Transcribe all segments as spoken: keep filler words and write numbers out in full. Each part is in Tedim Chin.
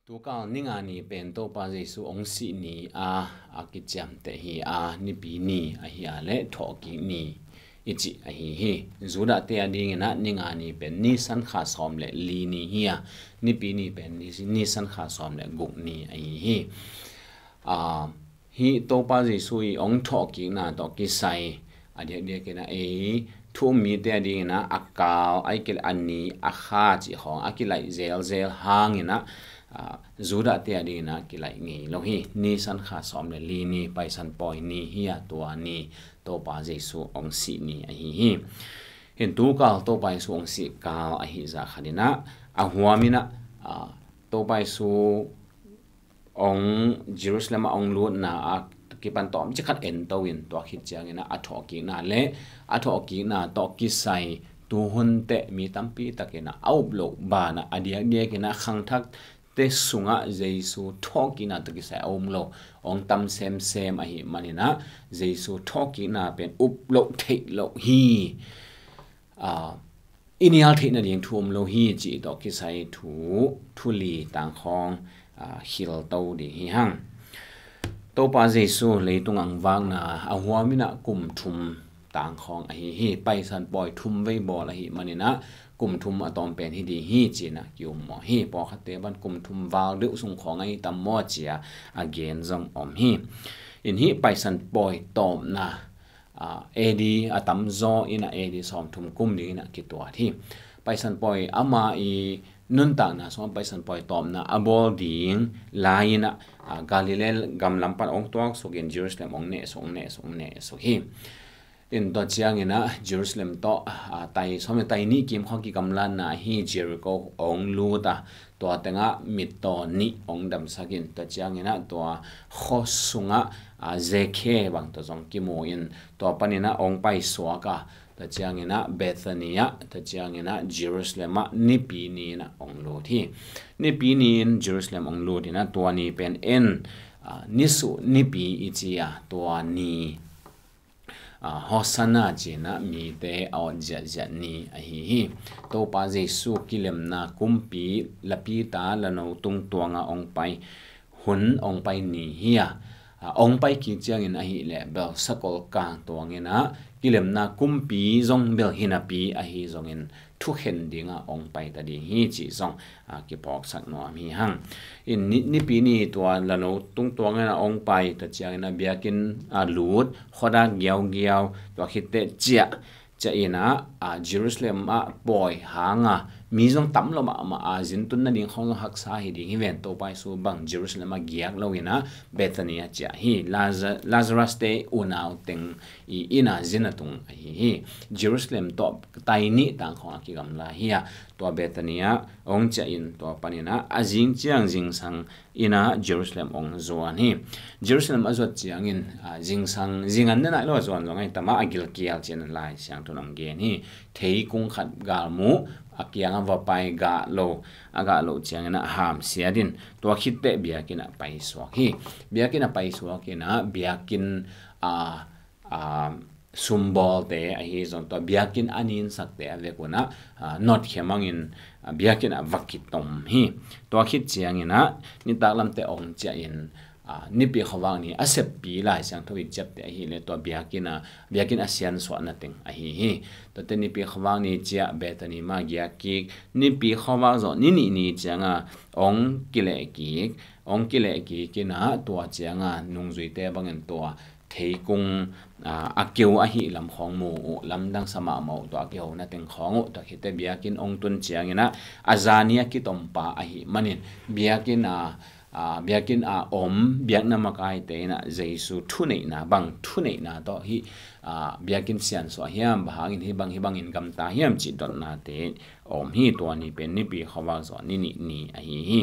Tukal ni nga ni pen Topa Jesu hong sih ni a, a kiciamteh hi a, Nipi ni ahi a le thawhkik ni i cih ahi hi. Judah-te a dingin ah ni nga ni pen Nisan kha sawm le li ni hi a, Nipi ni pen Ni-, Nisan kha sawm le guk ni ahi hi. A, hih Topa Jesu i hong thawhkikna tawh kisai a diakdiakin ah ei thu um mite a dingin ah a kal, a i kil a ni, a kha cih khawng a kilaih zelzel hangin ah, a, Judah-te a dingin ah kilaih ngei lo hi. Nisan kha sawm le li ni, Paisan pawi ni hi a, tua ni Topa Jesu hong sih ni ahi hi. Hin tukal Topa Jesu hong sih kal ahi zah khatin ah a huamin ah, a, Topa Jesu hong Jerusalem ah hong lutna a kipan tawmcik khat en to in, tua khit ciangin ah a thawhkikna le a thawhkikna tawh kisai tuhun teh mi tampi takin ah a up loh banah a diakdiakin ah khangthakte sungah Jesu thawhkikna tawh kisai a um lo hong tam semsem ahih manin ah Jesu thawhkikna pen up loh theih loh hi. A, i nial theih nading thu um lo hi cih tawh kisai thu, thu li tangkhawng, a, hilh to ding hi hang. Topa Jesu leitung ang vakna a huamin ah kum thum tangkhawng ahi hi. Paisan pawi thum vei bawl ahih manin ah kum thum a tawm pen hi ding hi ci-in ah ki-um mawh hi. Pawlkhatte bang kum thum val deuh sung khawng ahi tam maw ci-a a gen zong om hi. In hih Paisan pawi tawpna, a, A D a tamzaw in ah A D sawmthum kum dingin ah kituat hi. Paisan pawi ama i nuntakna sungah Paisan pawi tawpna a bawl ding lai-in ah, a, Galilee gam lam pan hong tuaksuk in Jerusalem hong nehsuk, hong nehsuk, hong nehsuk hi. In tua ciangin ah Jerusalem tawh, a, tai sawm le tai nih kim khawng kigamlatna ahi Jericho hong lut a, tua tengah mittaw nih hong damsak in, tua ciangin ah tua khua sungah, a, zekhe bang tawh zong kimu in, tua panin ah hong paisuak a, tua ciangin ah Bethany ah, tua ciangin ah Jerusalem ah Nipi ni-in ah hong lut hi. Nipi ni-in Jerusalem hong lut in ah tua ni pen en, a, Nisuh Nipi i ci a, tua ni, a, Hosanna ci-in ah mite a awt ziahziah ni ahi hi. Topa Jesu kilemna kumpi, lapita, lano tungtuang ah hong pai hun, hong pai ni hi a, a, hong pai kik ciangin ahih leh bel sakol kang tuangin ah kilemna kumpi zong bel hi napi ahi zongin thukhen dingah hong pai ta ding hi cih zong, a, kiphawksak nuam hi hang. In ni, Nipi ni tua lano tungtuangin ah hong pai, tua ciangin ah biakinn ah lut, khuadak giaugiau, tua khit teh ciah, ciah in ah, a, Jerusalem ah pawi hang a, mi zong tam lo mahmah a, zin tun nading khawng zong haksa hi ding hi ven, Topa Jesu bang Jerusalem ah giak lo in ah Bethany ah ciah hi. Laza-, Lazarus-te unau teng i inn ah zin a tung ahi hi. Jerusalem tawh tai nih tangkhawng a kigamla hi a, tua Bethany ah hong ciah in tua panin ah a zing ciang zingsang in ah Jerusalem hong zuan hi. Jerusalem a zuat ciangin, a, zingsang, zing an ne nai lo a zuan zong ahi tam a, a gilkial ci-in Lai Siangtho in hong gen hi. Theikung khat gal mu, a kiangah va pai, gah lo, a gah loh ciangin ah hamsiat in, tua khit teh biakinn ah paisuak hi. Biakinn ah paisuak in ah biakinn, a, a, sumbawlte ahi zong, tua biakinn a ninsakte a vekun ah, a, notkhia mangin, a, biakinn ah va kitom hi. Tua khit ciangin ah nitak lamte hong ciah in, a, Nipi khuavak ni a seppi Lai Siangtho i ciapteh ahih leh tua biakinn ah, biakinn a siansuahna teng ahi hi. Tuate Nipi khuavak ni ciah Bethany mah giak kik, Nipi khuavak zawh ni nih ni ciang a hong kileh kik, hong kileh kik in ah tua ciang a nungzuite bangin tua theikung, a, a keu ahih lam khawng mu uh, lamdang sa mahmah uh, tua a kihona teng khawng uh, tua khit teh biakinn hong tun ciangin ah a zani a kitompa ahih manin biakinn a, a, biakinn a om biakna makaite in ah Jesu thuneihna bang, thuneihna tawh hih, a, biakinn siansuah hiam, bang hangin hih bang, hih bangin gamta hiam cih dotnate om hi. Tua ni pen Nipi khuavak zawh ni nih ni ahi hi.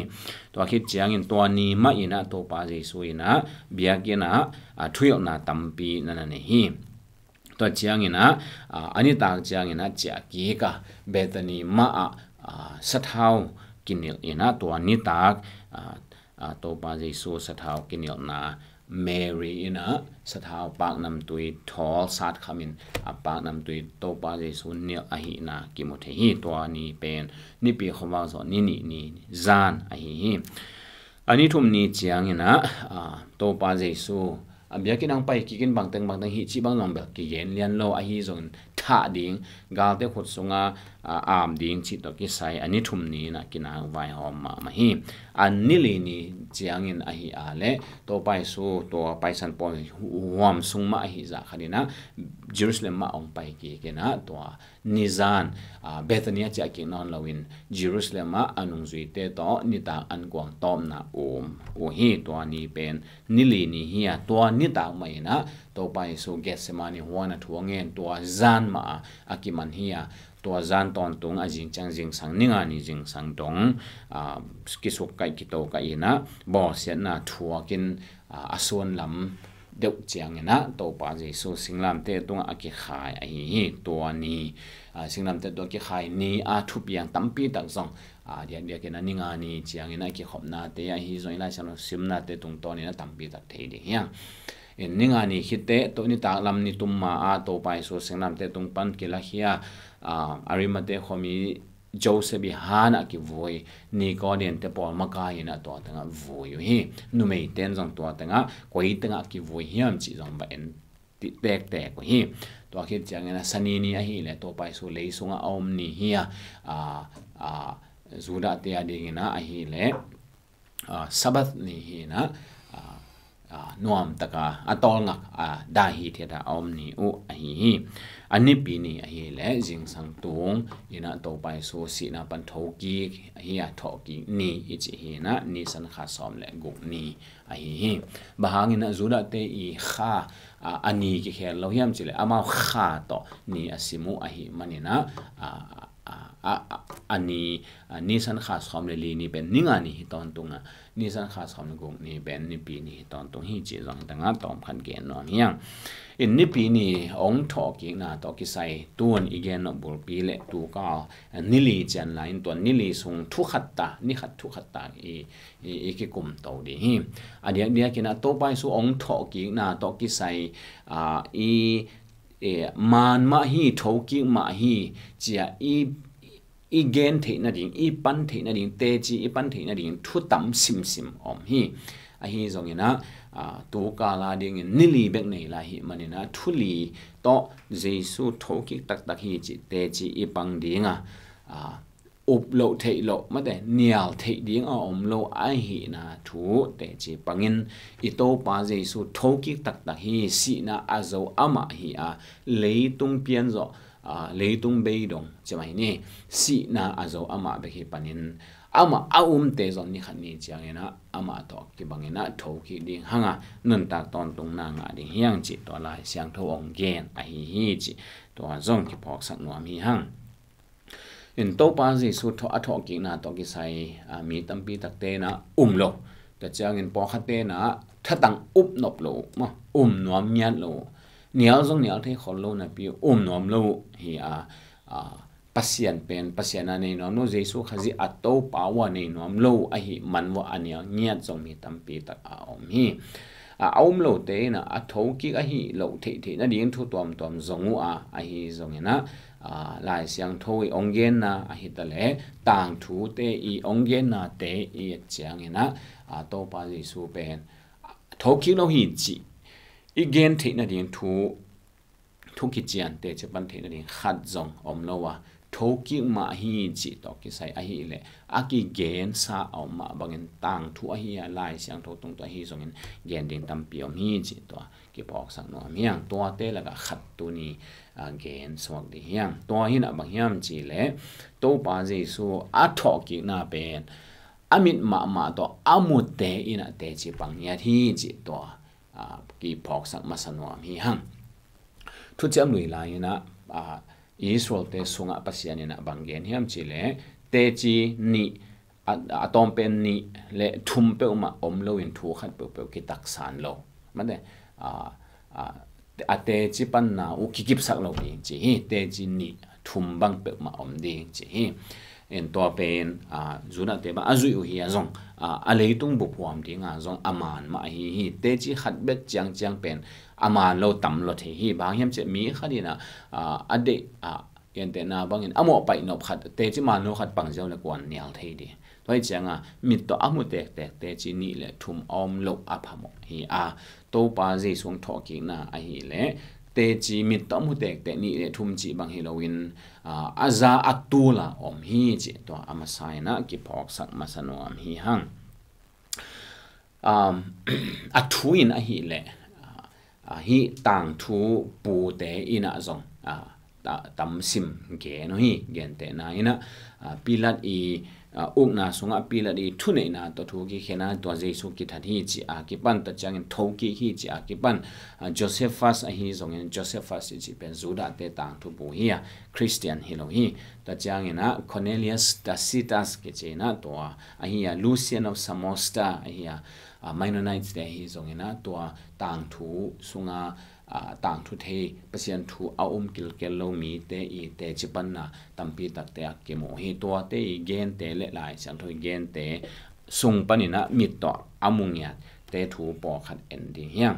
Tua khit ciangin tua ni mah in ah Topa Jesu in ah biakinn ah, a, thuhilhna tampi na na nei hi. Tua ciangin ah, a, a nitak ciangin ah ciah kik a, Bethany mah ah, a, sathau kinilh in ah tua nitak, a, a, Topa Jesu sathau kinilhna Mary in ah sathau paknamtui thawl satkham in, a, paknamtui Topa Jesu nilh ahihna kimu thei hi. Tua ni pen Nipi khuavak zawh ni nih ni zan ahi hi. A ni thum ni ciangin ah, ah, Topa Jesu, ah, biakinn ah hong pai kikin bangteng bangteng hih cih bang zong bel kigen lian lo, ahi zongin thah ding, galte khut sunga, ah, am ding cih tawh kisai a ni thum ni in ah kinak vaihawm mahmah hi. A ni li ni ciangin ahi a leh Topa Jesu tua Paisan pawl huam sung mah ahi zah khat in ah Jerusalem mah hong pai kikin ah tua nizan, ah, Bethania ciah kik nawn loin Jerusalem ah a nungzuite tawh nitak ankuang tawpna um uh hi. Tua ni pen ni li ni hi a, tua nitak mah in ah Topa Jesu Gethsemane huan a thu a ngen tua zan mah a, a kiman hi a, tua zan tawntung a zing ciang zingsang, ni nga ni zingsang dong, ah, kisuk kaih kito kaih in ah bawlsiatna thuakin, ah, a suan lam deuh ciangin ah Topa Jesu singlamteh tungah a kikhai ahi hi. Tua ni, ah, singlamteh tungah kikhai ni a thupiang tampi tak zong, ah, diakdiakin a ni nga ni ciangin a kikhopnate ahi zong i Lai Siangtho simnate tungtawnin a tampi tak thei ding hi hang. In ni nga ni khit teh, tua nitak lam ni tum ma a Topa Jesu singlamteh tung pan kilakhia, ah, Arimathea khuami Joseph i han ah kivui Nicodemus te pawl makai in ah tua tengah vui uh hi. Numeite in zong tua tengah koi tengah kivui hiam cih zong va en tektek uh hi. Tua khit ciangin ah Sani ni ahih leh Topa Jesu lei sungah a om ni hi a, ah, ah, Judah te a dingin ah ahih leh, ah, Sabbath ni hi in ah, ah, ah, nuam taka a tawlngak, ah, dai hithiat a om ni uh ahi hi. A nipi ni ahih leh zingsang tung in ah Topa Jesu sihna pan thokik hi a, thawhkik ni i cih hi in ah Nisan kha sawm le guk ni ahi hi. Bang hangin ah Judah te i kha, ah, a ni kikhel lo hiam cih leh amau kha tawh ni a sim uh ahih manin ah, ah, ah, ah, ah, a ni, ah, Nisan kha sawm le li ni pen ni nga ni hi tawntung a, Nisan kha sawm le guk ni pen nipi ni hi tawntung hi cih zong hi tangah tawm khat gen nuam hi hang. In nipi ni hong thawhkikna tawh kisai tun i gen nop bulpi le tukal ni li cian lai in tua ni li sung thu khat ta, ni khat thu khat ta i, i, i kikum to ding hi. A diakdiakin ah Topa Jesu hong thawhkikna tawh kisai, ah, i, eh, maan mah hi, thokik mah hi, ci-a i, i gen theih nading, i pan theih nading, teci i pan theih nading thu tam simsim om hi. Ahi zongin ah, ah, tukal a dingin ni li bek nei lai hi manin ah thu li tawh Jesu thokik taktak hi cih teci i pang ding a, ah, up loh theih loh, mate, nial theih ding a om lo ahihna thu teci pangin i Topa Jesu thokik taktak hi, sihna a zo amah hi a, leitung pian zawh, ah, leitung beidong ci mai ni, sihna a zo amah bek hi panin amah a umte zong ni khat ni ciangin ah amah tawh kibangin ah thokik ding hang a, nuntak tawntungna ngah ding hi hang cih tua Lai Siangtho hong gen ahi hi cih tua zong kiphawksak nuam hi hang. In Topa Jesu thaw-, a thawhkikna tawh kisai, ah, mi tampi takte in ah um lo. Tua ciangin pawlkhatte in ah thatang up nop lo uh, maw, um nuam ngiat lo uh. Nial zong nial thei khol lo napi um nuam lo uh hi a, ah, Pasian pen, Pasian a nei nuam lo, Jesu Khazih a Topa uh a nei nuam lo uh ahih man uh a nial ngiat zong mi tampi tak a om hi. A, a um lote in ah a thokik ahi loh theihtheih nading thu tuamtuam zong uh a, ahi zongin ah, ah, Lai Siangtho i hong genna ahi ta leh tangthute i hong gennate i et ciangin ah, ah, Topa Jesu pen thokik lo hi cih i gen theih nading thu, thu kician teci pan theih nading khat zong om lo a, thokik mah hi cih tawh kisai ahih leh a kigensa a om mah bangin tangthu ahi a, Lai Siangtho tung tawh ahi zongin gen ding tampi om hi cih tua kiphawksak nuam hi hang. Tuate lakah khat tuni, ah, gen suak ding hi hang. Tua hi in ah bang hiam cih leh Topa Jesu a thawhkikna pen a mit mahmah tawh a mute in ah teci pang ngiat hi cih tua, ah, kiphawksak masa nuam hi hang. Thuciam Lui lai in ah, ah, Israelte sungah Pasian in ah bang gen hiam cih leh teci nih, a, a tawm pen nih le thum peuhmah om loin thu khat peuhpeuh kitaksan lo. Mate, ah, ah, a teci panna uh kikipsak lo ding ci hi, teci nih thum bang peuhmah om ding ci hi. In tua pen, ah, Judahte bang a zuih uh hi a zong, ah, a leitung bup huam dinga zong a maan mah ahi hi. Teci khat bek ciangciang pen a maan lo tam lo thei hi. Bang hiam cih leh mi khat in ah, ah, a deih, ah, gentehna bangin a mawhpaih nop khat, teci maan lo khat pang ziau le kuan nial thei ding. Tua hi cianga mit tawh a mu tektek teci nih le thum a om loh a phamawh hi a, Topa Jesu thawhkikna ahileh teci mit tawh a mu tektek nih le thum cih bang hi loin, aa, a za a tula om hi cih tua a masa inah kiphawksak masa nuam hi hang. Um, a thu in ahileh, aa, hih tangthu pute inah zong, aa, ta-, tamsim gen uh hi. Gentehna inah, aa, Pilat i, aa, ukna sungah Pilat i thuneihna tawh thu kikhena tua Jesu kithat hi ci a kipan, tua ciangin thokik hi ci a kipan, aa, Josephus ahi zongin, Josephus i cih pen Judahte tangthu pu hi a, Khristian hi lo hi. Tua cianginah Cornelius Tacitus kici inah tua ahi a, Lucian of Samosata ahi a, aa, Mennonite te ahi zonginah tua tangthu sunga, aa, tangthu thei Pasian thu a um kilkel lo mite i teci panna tampi takte a kimu hi. Tuate i gente le Lai Siangtho i gente sung paninah mit tawh a mu ngiatte thu pawlkhat en ding hiam?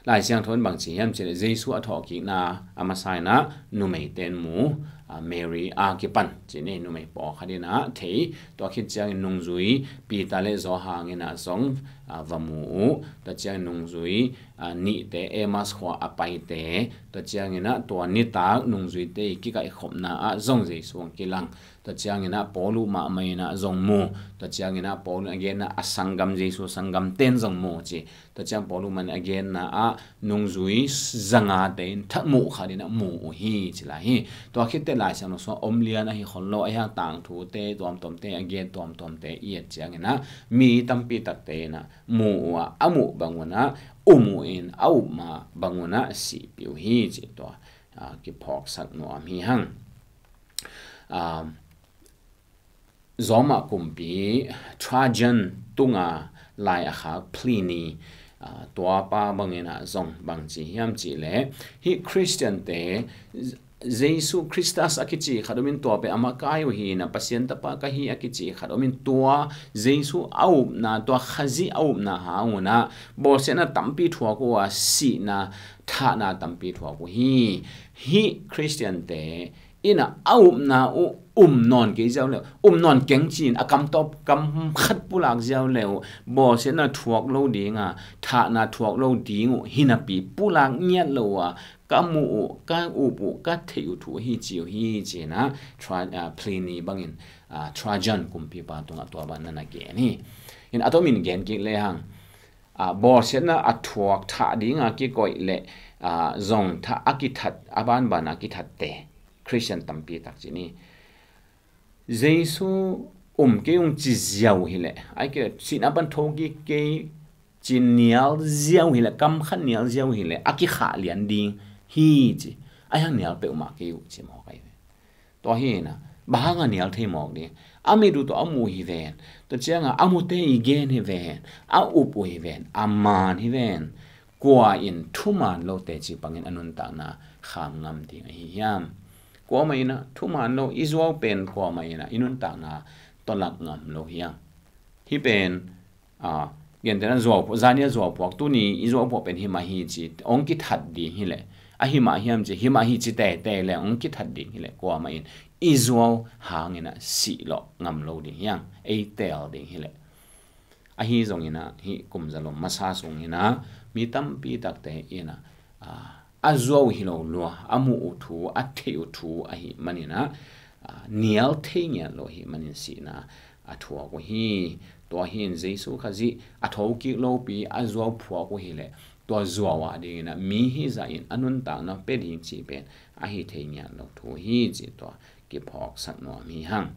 Lai Siangtho in bang ci hiam cih leh Jesu a thawhkikna a masa inah numeite in mu, aa, Mary a kipan cih ni, numei pawlkhat inah thei. Tua khit ciangin nungzui Peter le Johan inah zong, aa, va mu uh. Tua ciangin nungzui, aa, nihte Emmaus khua a paite, tua cianginah tua nitak nungzuite i kikaihkhopna ah zong Jesu hong kilang. Tua cianginah Paul uh mahmah inah zong mu. Tua cianginah Paul in a genna a sanggam, Jesu sanggamte in zong mu ci. Tua ciang Paul uh mah in a genna ah nungzui zangate in thamuh khat inah mu uh hi ci lai hi. Tua khitte Lai Siangtho sungah om lian ahi khol lo, ahi hang tangthute tuamtuamte, a gen tuamtuamte i et cianginah mi tampi takte inah mu uh a, a muh bangunah um uh in, a up mah bangunah sihpih uh hi ci tua, aa, kiphawksak nuam hi hang. Aa, Roma kumpi Trajan tunga lai a khak Pliny, aa, tuapa banginah zong bang ci hiam cih leh hih Khristiante Jesu Christus a kici khat omin tua pen a makai uh hi inah, Pasian tapa ka hi a kici khat omin tua Jesu a upna, tua Khazih a upna hang unah bawlsiatna tampi thuak uh a, sihna, thahna tampi thuak uh hi. Hih Khristiante inah a upna uh um nawn kei ziau leh, um nawn keng ci-in a kam tawh kam khat pulak ziau leh uh bawlsiatna thuak lo dinga, thahna thuak lo ding uh hi napi pulak ngiat lo uh a, ka muh uh, ka up uh, ka theih uh thu ahi ci uh hi ci inah Tra-, aa, Pliny bangin, aa, Trajan kumpipa tungah tua bang na na gen hi. In a tomin gen kik lehang, aa, bawlsiatna a thuak thah dinga kikoih le, aa, zong thah a kithat, a banban a kithatte Khristian tampi tak ci ni. Jesu um kei ung ci ziau hileh, ai kei sihna pan thokik kei ci nial ziau hileh, kam khat nial ziau hileh a kikhah lian ding hi ci. Ai hang nial peuhmah kei uh ci mawk ai ve. Tua hi inah bang hanga nial thei mawk ding? A mit uh tawh a muh hi ven. Tua cianga a mute i gen hi ven, a up uh hi ven, a maan hi ven. Kua in thuman lo teci pangin a nuntakna kham ngam ding ahi hiam? Kuamah inah thuman lo, i zuau pen kuamah inah i nuntakna tawlak ngam lo hiam? Hih pen, aa, gentehna zuau, zania zuau phuak, tuni i zuau phuak pen himah hi ci hong kithat ding hileh, a himah hiam ci, himah hi ci tete le hong kithat ding hileh kuamah in i zuau hang inah sih lawh ngam lo ding hiam? Ei teel ding hileh. Ahi zonginah hih kumzalom masa sunginah mi tampi takte inah, aa, a zuau hi lo lua, a muh uh thu, a theih uh thu ahih maninah, aa, nial thei ngiat lo ahih manin sihna a thuak uh hi. Tua hi in Jesu Khazih a thokik lopi a zuau phuak uh hileh tua zuau ah dinginah mi hizah in a nuntakna pia ding cih pen ahi thei ngiat lo thu hi cih tua kiphawksak nuam hi hang.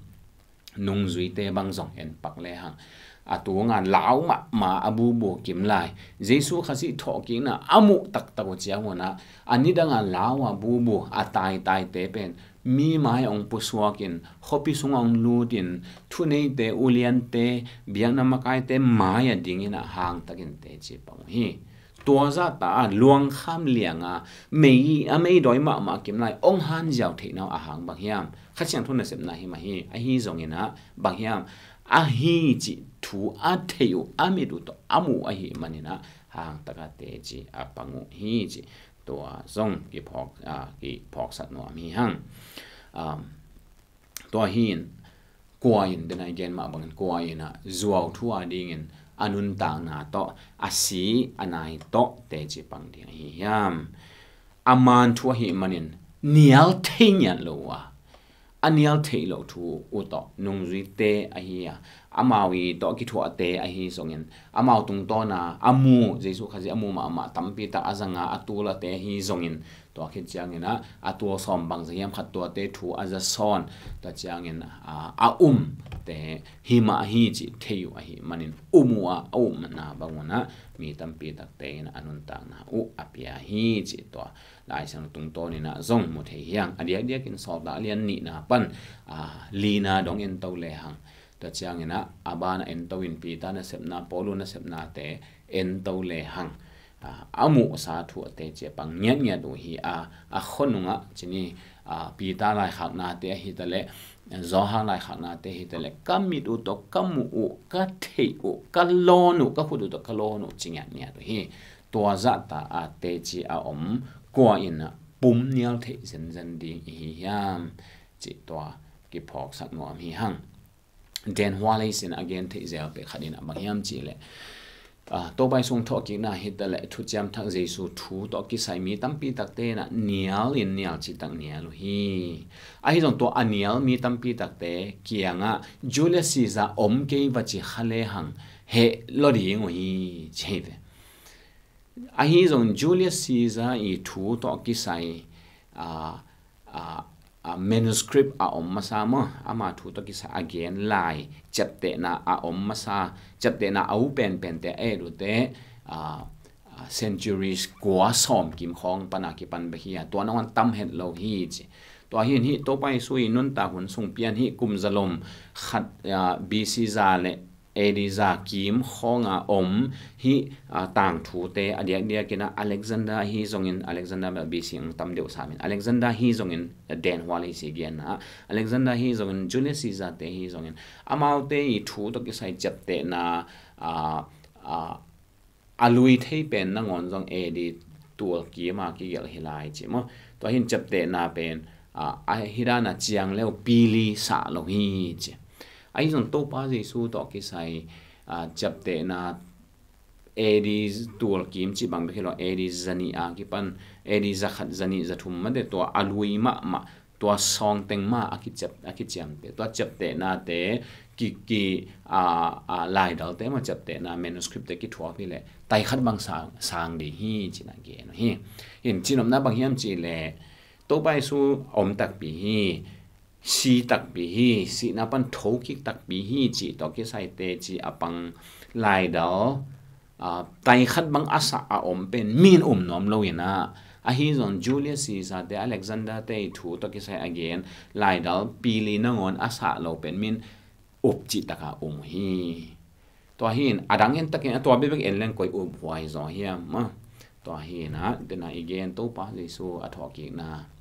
Nungzuite bang zong en pak lehang, a tunga lau mahmah a bubu kim lai, Jesu Khazih thawhkikna a muh taktak uh ciangunah a nidanga lau a bubu a taitaite pen mi mai hong pusuakin, khuapi sungah hong lutin, thuneite, uliante, biakna makaite mai-ah dinginah hangtakin teci pang uh hi. Tua zahta a luangkham lianga mei, a meidawi mahmah kim lai hong hanziau theihna uh a hang bang hiam? Kha Siangtho nasepna hi mah hi. Ahi zonginah bang hiam? Ahi cih thu a theih uh, a mit uh tawh a muh ahih maninah hangtaka teci a pang uh hi cih tua zong kiphawk, aa, kiphawksak nuam hi hang. Aa, tua hi in kua in, den a i gen mah bangin kua in ah zuau thu a dingin a nuntakna tawh, a si a nai tawh teci pang ding ahi hiam? A man thu ahih manin nial thei ngiat lo uh a, a nial theih loh thu uh tawh nungzuite ahi a, amau i tawh kithuahte ahi zongin, amau tungtawna a mu, Jesuh Khazih a mu mahmah tampi tak a zanga a tulate ahi zongin, tua khit ciangin ah a tul sawm bang za hiam khat tuate thu a za sawn, tua ciangin a, a umte hi mah hi cih thei uh ahih manin um uh a, a umna bang un ah mi tampi takte in a nuntakna uh a pia hi cih tua Lai Siangtho tungtawnin ah zong mu thei hi hang. A diakdiakin Sawltak a lian nihna pan, a, lina dong ento lehang, tua ciangin ah a ban a ento in Peter nasepna, Paulu nasepnate ento lehang, a, a muhsa thu a teci a pang ngiatngiat uh hi a, a khonung ah cini, a, Peter laikhaknate ahi taleh, Johan laikhaknate ahi taleh, ka mit uh tawh ka muh uh, ka theih uh, ka lawn uh, ka khut uh tawh ka lawn uh ci ngiatngiat uh hi. Tua zahta a teci a om kua in ah pum nial theih zenzen ding i hi hiam? Cih tua kiphawksak nuam hi hang. Dan White sin a gen theih zel pek khat in ah bang hiam cih leh, a, Topa Jesuh thawhkikna hi taleh, thuciam thak Jesuh thu tawh kisai mi tampi takte in ah nial in nial cih tak nial uh hi. Ahi zong tua a nial mi tampi takte kiangah Julius Caesar om kei va ci kha lehang heh lo ding uh hi ci hi ve. Ahi zong Julius Caesar i thu tawh kisai, a, a, a manuscript a om masa maw, ama thu tawh kisai a gen lai ciaptehna a om masa, ciaptehna a u penpente a et uhte, a, a, centuries kua sawm kim khawng pana kipan bek hi a, tua nangawn tam het lo hi ci. Tua hi in hih Topa Jesuh i nuntak hun sung pian hih kum zalom khat, a, B C za le A D za kim khawnga om hih, a, tangthute a diakdiakin ah Alexander ahi zongin, Alexander bel B C ang tam deuh samin, Alexander ahi zongin, Dan White sin a genna ah, Alexander ahi zongin, Julius Caesar te ahi zongin, amaute i thu tawh kisai ciaptehna, a, a, a lui thei pen nangawn zong A D tul kim a kigelh hi lai ci maw. Tua hi in ciaptehna pen, a, a hi dan a ciang leu pili sah lo hi ci. Ahi zong Topa Jesuh tawh kisai, a, ciaptehna A D tul kim cih bang bek hi lo, A D zanih a kipan, A D zakhat, zanih, zathum mate tua a lui mahmah, tua sawng teng mah a kiciap, a kiciamteh, tua ciaptehnate ki, ki, a, a, laidalte mah ciaptehna manuscript te kithuah hi leh tai khat bang sang, sang ding hi ci-in a gen uh hi. Hi in cinopna bang hiam cih leh Topa Jesuh om takpi hi, si takpi hi, sihna pan thokik takpi hi cih tawh kisai teci a pang laidal, a, tai khat bang a sah a om pen mi in um nuam lo in ah, ahi zong Julius Caesar te, Alexander te i thu tawh kisai a gen laidal pili nangawn a sah lo pen mi in up cih taka um uh hi. Tua hi in a dang en takin a tua bekbek en leng koi up huai zaw hiam maw. Tua hi in ah, den a i gen Topa Jesuh a thawhkikna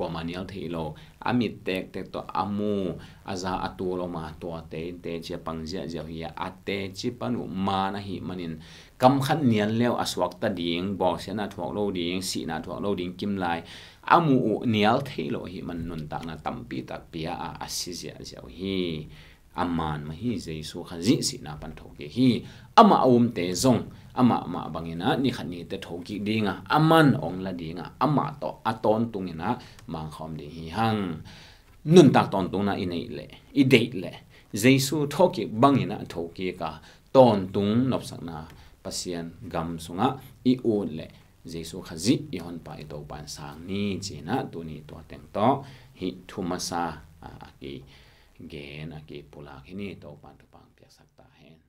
kuamah nial thei lo, a mit tektek tawh a mu, a za a tul om a, tuate in teci a pang ziahziah uh hi a, a teci pan uh man ahih manin kam khat nial leu a suakta ding, bawlsiatna thuak lo ding, sihna thuak lo ding kim lai, a muh uh nial thei lo ahih man nuntakna tampi tak pia a, a si ziahziah uh hi. A man mah hi, Jesuh Khazih sihna pan thokik hi. Amah a umte zong amah mah bangin ah ni khat ni teh thokik ding a, a man hong la ding a, amah tawh a tawntung in ah mangkhawm ding hi hang. Nuntak tawntungna i neih leh, i deih leh, Jesuh thawhkik bangin ah thokik a, tawntung nopsakna Pasian gam sungah i ut leh Jesuh Khazih i Honpa i Topa in sang ni ci-in ah tuni tua teng tawh hih thu masa, a, a kigen, a kipulak hi ni. Topa in thupha hong piaksak ta hen.